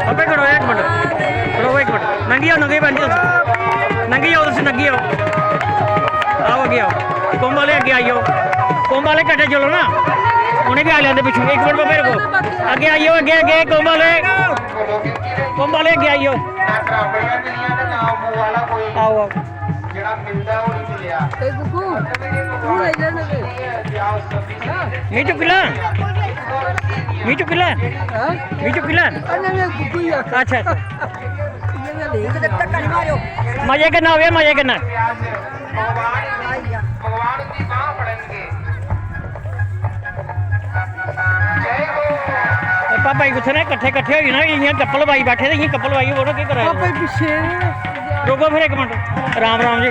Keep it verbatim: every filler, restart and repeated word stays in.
अबे खड़ो, एक मिनट, खड़ो, एक मिनट। नंगी आओ, नंगी आओ, नंगी आओ, तुसी नंगी आओ। आओ, अग्गे आओ। कुंभ आह्ले अग्गे आई जाओ। कुंभ आह्ले कट्ठे चलो ना। उ'नें बी आई लैंदे पिच्छों। एक मिनट, बाबे रुको। अग्गे आई जाओ, अग्गे, अग्गे, कुंभ आह्ले। कुंभ आह्ले अग्गे आई जाओ। आओ, आओ। ए गुग्गू, तू ले जा ना। मी चुक्की लै। मी चुक्की लै। हाँ? मी चुक्की लै। अरे नहीं, गुग्गू ही आखा। अच्छा, अच्छा। ये ना ले। मजे कन्नै आओ, मजे कन्नै। भगवान दी बांह फड़नगे। जय हो। ते पापा जी कुत्थै ने? कट्ठे, कट्ठे होई ना, इ'यां चप्पल पाई बैठे ते इ'यां चप्पल पाइयै बोलो, केह् करा दे? पापा जी पिच्छे। रुको फिर इक मिंट। राम राम जी।